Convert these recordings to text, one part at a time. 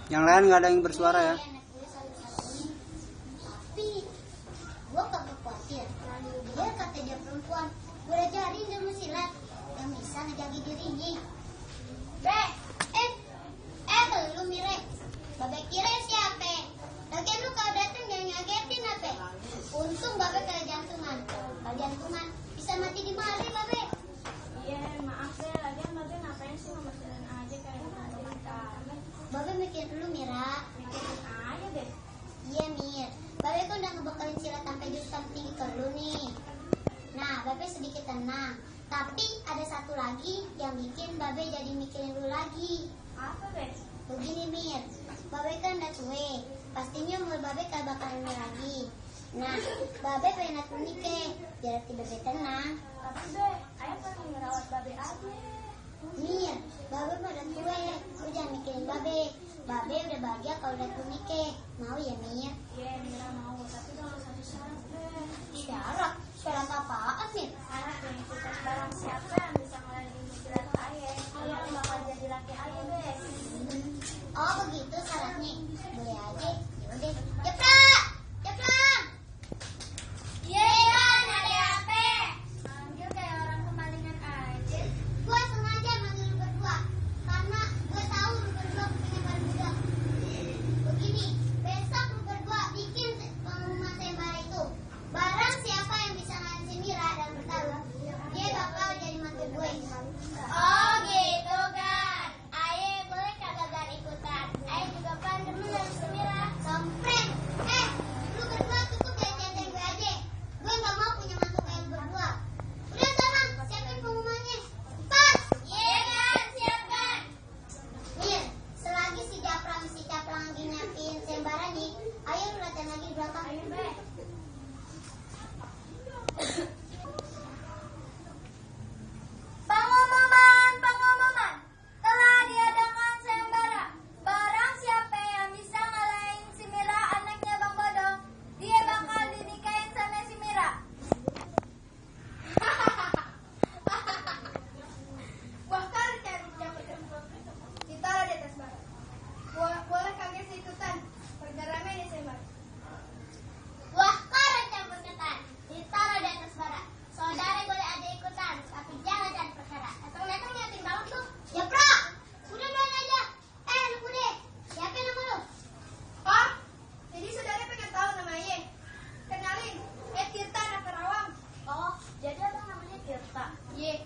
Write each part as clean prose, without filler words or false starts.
Yang lain nggak ada yang bersuara ya? Tapi gue kagak khawatir. Dia kata dia perempuan, gue ajarin ilmu silat yang bisa ngejaga dirinya. Lu Mire, Babe kira siapa? Lagian lu kalau dateng jangan ngagetin apa? Untung Babe kayak jantungan. Kalau jantungan bisa mati di mari Babe. Iya, maaf deh. Lagian Babe ngapain sih ngemeselin aja kayak gitu? Babe mikir dulu Mira. Mikirin aja deh. Iya Mir, Babe kan udah ngebekalin silat sampai jurusan tinggi ke lu nih. Nah, Babe sedikit tenang. Tapi ada satu lagi yang bikin Babe jadi mikirin lu lagi. Apa deh? Begini Mir, Babe kan udah tua, pastinya umur Babe gak bakal ini lagi. Nah, Babe pengen aku nikah, biar hati Babe tenang. Tapi deh, ayah pengen ngerawat Babe aja. Mir, Babe pada tua, lu jangan mikirin Babe. Babe udah bahagia kalau udah aku nikah. Mau ya Mir? Iya, Mira mau, tapi dengan satu syarat deh. Syarat? Syarat apaan Mir? Syarat yang ikutan barang siapa yang bisa ngelain silat ayah. Ayah bakal jadi laki ayah deh. Oh begitu syaratnya. Boleh aja. Yaudah. Jeprak! Jeprak! Iya, ada apa? Manggil kayak orang kemalingan aja. Gue sengaja manggil lu berdua karena gue tahu lu berdua pengen berbudak. Begini, besok lu berdua bikin pengumuman sayembara itu. Barang siapa yang bisa ngalahin si Mira dan bertarung, dia bakal jadi mantu gue. Oh gitu kan. Ayah boleh kagak gak ikutan? Ayah juga pan demen dengan Semira. Sompret. Lu berdua cukup jangan gue aja. Gue gak mau punya mantu kayak lu berdua. Udah sekarang siapin pengumumannya. Pas. Iya kan, siap kan? Mir, selagi si Caplang lagi nyiapin sayembara nih, ayo lu latihan lagi di belakang. Ayo be. Pengumuman. Telah diadakan sayembara. Barang siapa yang bisa ngalahin si Mira anaknya Bang Bodong, dia bakal dinikahin sama si Mira. Bakal cari siapa ditaruh di atas bara. Boleh kagak ikutan? Pergerakan di sayembara. Wah, keren campur ketan. Ditaruh di atas bara. Saudara boleh ada ikutan, tapi jangan cari perkara. Datang-datang nyatin banget lu. Ya, Pro. Udah main aja. Lu udah. Siapa nama lu? Oh, jadi saudara pengen tahu namanya? Kenalin, Tirta anak Karawang. Oh, jadi abang namanya Tirta. Iya.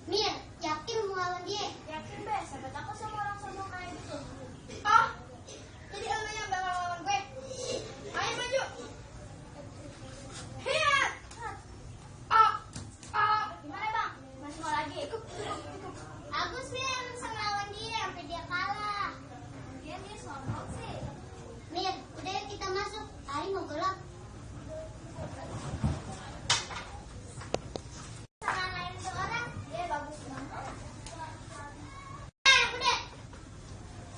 Mir, yakin mau lawan dia? Yakin be, siapa takut sama orang sombong kayak gitu. Oh, jadi lo yang bakal lawan gue. Ayo maju. Hiat. Gimana bang? Masih mau lagi? Agus Mir yang bisa ngelawan dia sampai dia kalah. Dia sombong sih. Mir, udah yuk kita masuk. Hari mau gelap. Sama lain seorang, dia bagus banget. Udah.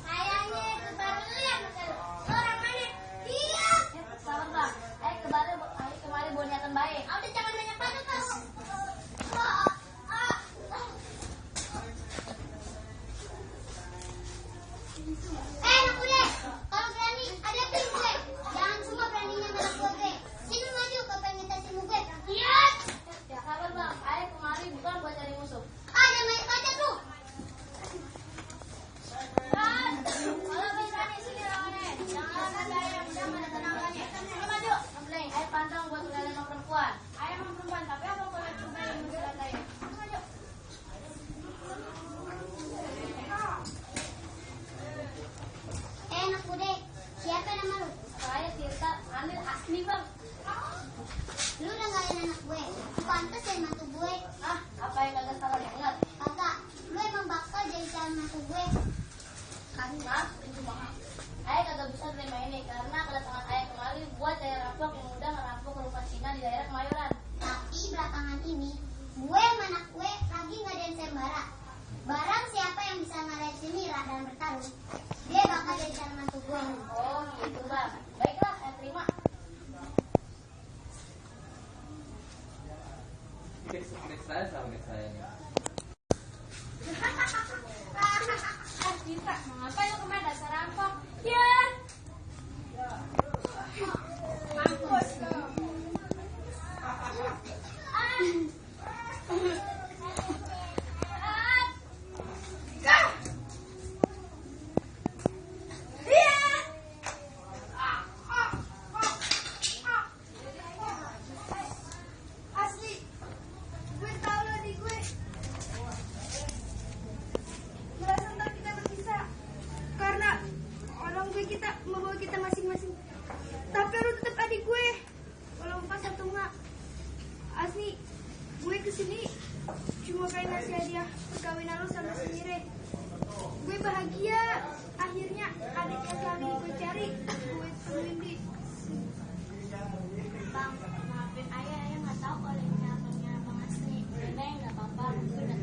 Kayaknya itu baru lihat lu. Orang mana? Dia. Salam bang, kemarin buat niatan baik. Udah jangan banyak pada kau. Anak gue, kalau berani hadapin gue. Jangan cuma beraninya ngelak gue. Sini maju ke pengintasin gue. Iya. Ya sabar bang, ayah kemarin bukan buat cari musuh. Ada main kaca tuh. Kan, kalau berani sini lawannya. Jangan ada yang mudah mana tenangannya. Sini maju. Ngebleng, ayah pantang buat kalian sama perempuan. Ayah emang perempuan, tapi abang boleh coba yang menjelat ayah. Sini maju. Anak gue, siapa nama lu? Saya Tirta, ambil asli bang. Lu udah ngalahin anak gue. Pantes jadi mantu gue. Ah, apa yang kagak salah banget? Kagak, lu emang bakal jadi calon mantu gue. Maaf, itu maaf. Ayah kagak bisa terima ini karena kedatangan ayah kemarin buat saya rampok yang udah ngerampok rumah Cina di daerah Kemayoran. Tapi belakangan ini, gue sama anak gue lagi ngadain sayembara. Barang siapa yang bisa ngalahin si Mira dan bertarung, dia bakal jadi calon mantu gue. Oh gitu bang. Baiklah, saya terima. Saya sama saya nih. Tirta, mau ngapain lo kemarin dasar rampok? Ya bahagia. Akhirnya adiknya lagi ikut cari duit Windy. Bang, maafin ayah nggak tahu kalau ini abangnya Bang Asri. Udah nggak apa-apa, gue udah